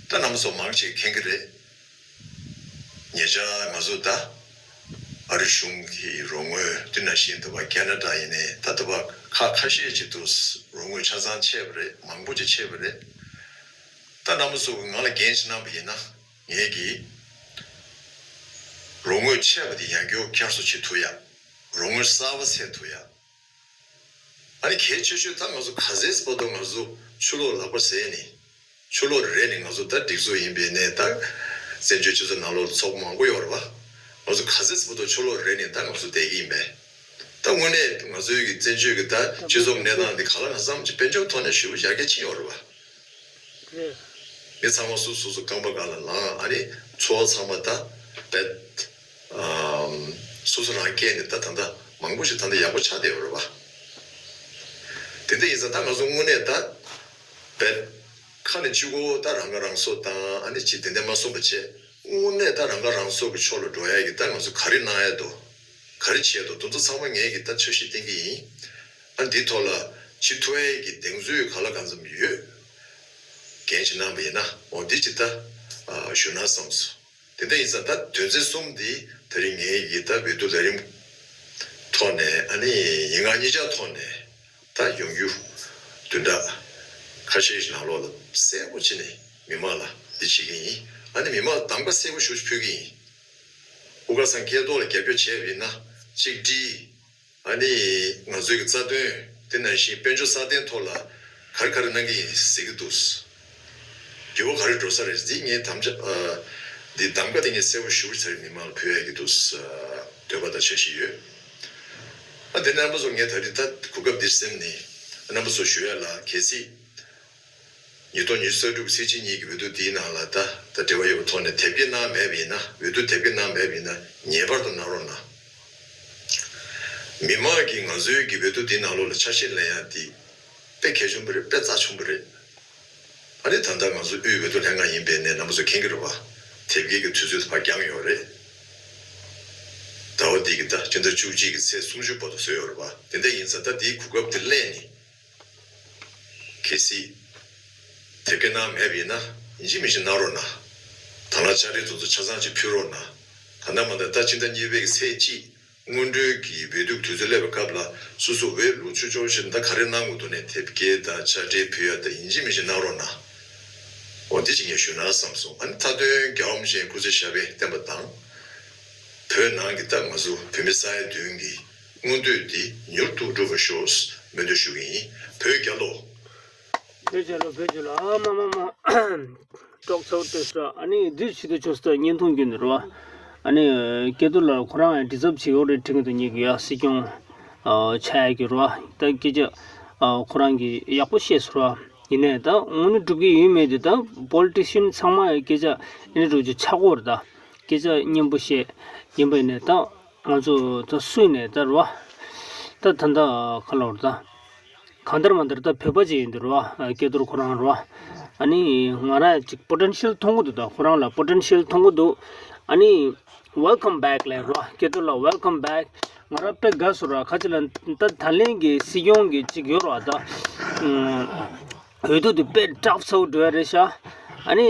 ད་རྣམ་པ་ཚོ་མང་ཆེ་མཁྱེན་གྱི་རེད། ཉེ་ཆར་ང་ཚོ་ད་ཨ་རི་གཞུང་གི་རོགས་དངུལ་དེ་ནང་བཞིན་དུ་བ་ཁེ་ན་ཌ་ཡིན་ནའི་ད་ལྟ་བ་ཁག་ཁ་ཤས་ཅིག་ཏུ་རོགས་དངུལ་ཆ་ཚང་ཆད་པ་རེད། མང་པོ་ཅིག་ཆད་པ་རེད། ད་རྣམ་པ་ཚོ་གི་ང་ལ་འགན་ཞིག་གནང་པ་ཡིན་ན་ངས་ཀྱིས་རོགས་དངུལ་ཆད་པ་དེ་ཡང་སྐྱར་བསྐྱར་གསོ་བྱེད་ཐུབ་ཡ། རོགས་དངུལ་གསར་པ་སེལ་ཐུབ་ཡ། ཨ་ནི་གལ་ཆེ་ཤོས་ད་ང་ཚོ་ག་ཚད་བར་དུ་ང་ཚོ་ཆུ་ལོག་ལག་པ་ཟས་ནས་ཆུ་ལོག་རེད་ནས་ང་ཚོ་ད་སྒྲིག་འཛུགས་ཡིན་པའི་ནས་ད་བཙན་བྱོལ་སྤྱི་ཚོགས་ནང་ལོགས་ཚོགས་པ་མང་པོ་ཡོད་རེད་བ། ང་ཚོ་ག་ཚད་བར་དུ་ཆུ་ལོག་རེད་ནས་ད་ང་ཚོ་བསྡད་ཀྱི་ཡིན་པས། ད་དངོས་གནས་ང་ཚོའི་གི་བཙན་བྱོལ་གི་ད་སྤྱི་ཚོགས་གནས་སྟངས་འདི་ག་ལ་གང་འཚམ་ཅིག་དཔལ་འབྱོར་ཐོག་ནས་ཞེ་པོ་ཡར་རྒྱས་ཕྱིན་ཡོད་རེད་བ། མི་ཚང་མ་སོ་སོ་སོ་རྐང་པ་སྒང་ལ་ལངས། ཨ་ནི་འཚོ་བ་ཚང་མ་ད་བེད་སོ་སོ་རང་སྐྱེས་ནས་ད་ད་ལྟ་མང་པོ་ཞིག་ད་ལྟ་ཡག་པོ་ཆགས་བསྡད་ཡོད་རེད་བ། དེ་འདྲ་ཡིན་ཙང་ད་ང་ཚོ་དངོས་གནས་ད་བེད་ཁ་ནས་གཅིག་པོ་ད་རང་ཁ་རང་གསོ་དང་ཨ་ནི་ཅིག་དེ་འདྲ་མ་གསུངས་པ་བྱས། དངོས་གནས་ད་རང་ཁ་རང་གསོ་གི་ཕྱོགས་ལ་འགྲོ་ཡ་གི་ད་ང་ཚོ་ག་རེ་གནང་ཡ་འདུག་ག་རེ་བྱས་འདུག་དེ་ཚོ་ཚང་མ་ངས་གི་ད་འཆར་གཞི་བཏིང་གི་ཡིན། ཨ་འདིའི་ཐོག་ལ་ཅིག་ཐུབ་ཡ་གི་གདེང་ཚོད་ག་ལ་གང་འཚམ་ཡོད། འགན་ཞིག་གནང་པ་ཡིན་ན་འོ་འདི་ཅིག་ད་ཞུ་ན་བསམས་སོང་། དེ་འདྲ་ཡིན་ཙང་ད་དོན་ཚན་གསུམ་འདི་ད་རིང་ངས་ཀྱི་ད་འོས་བསྡུ་ལས་རིམ་ ཐོག་ནས་ཨ་ནི་ཡིག་ངག་གཉིས་ཆ་ཐོག་ནས་ད་ཡོང་རྒྱུ་བདུན་ཕྲག་ཁ་ཤས་ཤིག་ནང་ལོགས་ལ་གསལ་པོ་བྱས་ནས་མི་མང་ལ་འདི་བྱེད་ཀྱི་ཡིན། ཨ་ནི་མི་མང་ལ་གདམ་ག་གསལ་པོ་ཞེ་པོ་ཅིག་ཕུལ་གྱི་ཡིན། དབུ་དཀར་ཚང་སྐལ་རྡོར་ལ་རྒྱབ་སྐྱོར་བྱས་པ་ཡིན་ན་གཅིག་བྲིས། ཨ་ནི་ང་ཚོའི་གི་རྩ་དོན་དེ་ནང་བཞིན་དཔལ་འབྱོར་སྲ་བརྟན་ཐོག་ལ་ག་རེ་ག་རེ་གནང་གི་ཡིན་ཟེར་གྱི་འདུག་འགྱུར་བ་ག་རེ་འགྲོ་ས་རེད། འདི་ངས་དམ་བཅའ་ཨ། འདི་གདམ་ག་དེ་ངས་གསལ་པོ་ཞེ་པོ་ཅིག་མི་མང་ལ་ཕུལ་ཡ་གི་འདུག་འདོད་པ་དང་འཆར་གཞི་ཡོད། ཨ་དེ་རྣམ་པ་ཚོ་ངས་ད་རེས་ད་གོ་སྐབས་འདིར་སེམས་ནས་རྣམ་པ་ཚོ་ཞུ་ཡ་ལ་གལ་སྲིད་ཉིས་སྟོང་ཉི་ཤུ་རྩ་དྲུག་གི་ཚེས་གཅིག་གཉིས་ཀྱི་འོས་བསྡུ་འདིའི་ནང་ལ་ད་ད་འབྲེལ་བ་ཡོད་པའི་ཐོག་ནས་དེབ་སྐྱེལ་གནང་མེད་པ་ཡིན་ན། འོས་བསྡུ་དེབ་སྐྱེལ་གནང་མེད་པ་ཡིན་ན་ངེས་པར་དུ་གནང་རོགས་གནང་། མི་མང་གིས་ང་ཚོའི་གི་འོས་བསྡུ་འདིའི་ནང་ལོགས་ལ་ཆ་ཤས་ལེན་ཡ་འདི་དཔེ་གལ་ཆེན་པོ་རེད། དཔེ་རྩ་ཆེན་པོ་རེད། ཨ་ནི་ད་ལྟ་ང་ཚོ་དབུས་འོས་བསྡུ་ལྷན་ཁང་ཡིན་པའི་ནས་རྣམ་པ་ཚོ་མཁྱེན་གྱི་རེད་བ། དེབ་སྐྱེལ་གྱི་དུས་ཚོད་ཕར་འགྱངས་ཡོད་རེད། ཟླ་བ་འདི་གི་ད་སྤྱི་ཟླ་བཅུ་གཅིག་གི་ཚེས་སུམ་ཅུ་བར་དུ་བཟོས་ཡོད་རེད་བ། དེ་འདྲ་ཡིན་ཙང་ད་འདིའི་གོ་སྐབས་འདི་ལེན་ནས། གལ་སྲིད་དེབ་སྐྱེལ་གནང་མེད་པ་ཡིན་ན་ཡིན་གཅིག་མིན་གཅིག་གནང་རོགས་གནང་། དང་བླངས་དཔྱ་ཁྲལ་དེ་ཚོ་ཆ་ཚང་ཅིག་ཕུལ་རོགས་གནང་། ད་ལྟ་མ་ད་ད་ཕྱི་ཟླ་གཉིས་པའི་གི་ཚེས་གཅིག་སྔོན་འགྲོའི་གི་འོས་བསྡུ་དུས་ཚོད་སླེབས་པའི་སྐབས་ལ་སོ་སོ་འོས་བླུག་ཆོག་ཆོག་བྱས་ནས་ད་ག་རེ་གནང་དགོས་འདུག་ནས་དེབ་སྐྱེལ་དང་ཆ་འགྲན་ཕུལ་ཡ་ད་ཡིན་གཅིག་མིན་གཅིག་གནང་རོགས་གནང་། འོ་འདི་ཅིག་ངས་ཞུ་ན་བསམ་སོང་། ཨ་ནི་མཐའ་དོན་རྒྱལ་བ་རིན་པོ་ཆེ་སྐུ་ཚེ་ཞབས་པད་བརྟན་པ་དང་། བོད་ནང་གི་ད་ང་ཚོ་བོད་མི་ས་ཡ་བདུན་གྱི་མངོན་འདོད་འདི་མྱུར་དུ་འགྲུབ་པར་ཤོག་སྨོན་འདུན་ཞུ་གི་ཡིན། བོད་རྒྱལ་ལོ། བོད་རྒྱལ་ལོ། བོད་རྒྱལ་ལོ། ཨ་མ་མ་མ། ཀྲོག་ཚ་བོ་སྟོད་ས། ཨ་ནི་འདི་ཆུ་ཚོད་ཆུ་ཚོད་བརྙན་ཐུང་བརྒྱུད་ནས་རེད་བ། ཨ་ནི་སྐལ་རྡོར་ལགས་ཁོ་རང་ཡང་འདྲི་ཚབ་བྱེད་ཡོད་རེད་དྲན་གྱི་འདུག་ཉིད་ཀྱི་ཡ་སྲིད་སྐྱོང་ཆགས་ཡ་གི་རེད་བ། ད་སྐད་ཆ་ཁོ་རང་གིས་ཡག་པོ་བཤད་སོང་རེད་བ། ཡིན་ནའི་ད་དངོས་གནས་འགྲུབ་ཀྱི་ཡོད་མེད་དེ་ད་པོ་ལི་ཊི་ཤན་ཚང་མ་ཡི་སྐད་ཆ་ཨེ་འདྲ་འདྲ་ཅིག་ཆགས་ཀྱི་ཡོད་རེད་ད། སྐད་ཆ་སྙན་པོ་བཤད་ཡིན་པ་ཡིན་ནའི་ད། ང་ཚོ་ད་སུ་ཡིན་ནའི་ད་རེད་བ། ད་ད་ད་ག་ལབ་རེད་ད། གང་ལྟར་མ་ལྟར་ད་བོད་པ་ཅིག་ཡིན་འདི་རེད་བ། སྐལ་རྡོར་ཁོ་རང་རེད་བ། ཨ་ནི་ང་རང་ཅིག་པོ་ཊེན་ཤལ་མཐོང་གི་འདུག་ད་ཁོ་རང་ལ་པོ་ཊེན་ཤལ་མཐོང་གི་འདུག་ཨ་ནི་ཝེལ་ཀམ་བེག་ལབ་རེད་བ། སྐལ་རྡོར་ལགས་ཝེལ་ཀམ་བེག་ང་རང་དཔེ་དགའ་སོང་ར། ཁ་ཅིག་ལ་ད་ད་ལན་གྱི་སྲིད་སྐྱོང་གི་ཅིག་ཡོད་རེད་བ་ད། འོས་བསྡུ་དེ་དཔེ་ཊབ་ཚ་བོ་འགྲོ་ཡ་རེད་ཤག་ཨ་ནི།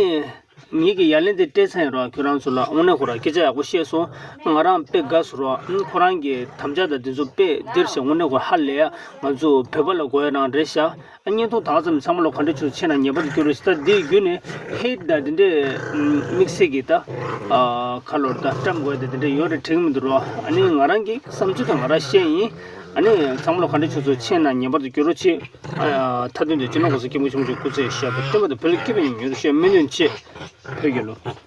ངེད་ཀྱི་ཡ་ལན་དེ་སྤྲད་ཚར་ཡིན་རོགས། ཁྱོད་རང་ཚོ་ལ་དངོས་གནས་ཁོ་རང་སྐད་ཆ་ཡག་པོ་བཤད་སོང་། ང་རང་དཔེ་དགའ་སོང་རོགས། ཁོ་རང་གི་དམ་བཅའ་དང་འདི་ཚོ་དཔེ་བདེར་བཤད། དངོས་གནས་ཁོ་ཧ་ལས་ཡ། ང་ཚོ་བོད་པ་ལ་དགོས་ཡ་རང་རེད་ཤག་ཨ་བརྙན་ཐུང་དག་ཙམ་ཚང་མ་ལ་ག་འདྲ་བྱུང་། ཆེ་ན་ཉེས་པ་དེ་སྐྱོར་རོགས་ཞེས། ད་འདི་བརྒྱུད་ནས་ཧེ་ཊི་དང་དེ་འདྲས་དམིགས་བསལ་གྱི་ད་ཁ་ལོར་ད་བཀྲམ་དགོས་ཡ་དེ་དེ་འདྲས་ཡོད་རེད་དྲན་གྱི་མི་འདུག་རོགས། ཨ་ནི་ང་རང་གི་བསམ་ཚུལ་དང་ང་རང་བཤད་ཡིན། ཨ་ནི་ཚང་མ་ལ་ག་འདྲ་བྱུང་སོང་། ཆེ་ན་ཉེས་པ་དེ་སྐྱོར་རོགས་བྱེད། མཐའ་དོན་དུ་སྤྱི་ནོར་གོང་ས་སྐྱབས་མགོན་ཆེན་པོ་མཆོག་སྐུ་ཚེ་ཞབས་པད་བརྟན་པ་དང་། བོད་ལ་སྐྱིད་པ་ཉིད་མྱུར་ཤོག་སྨོན་འདུན་ཆེ། བོད་རྒྱལ་ལོ།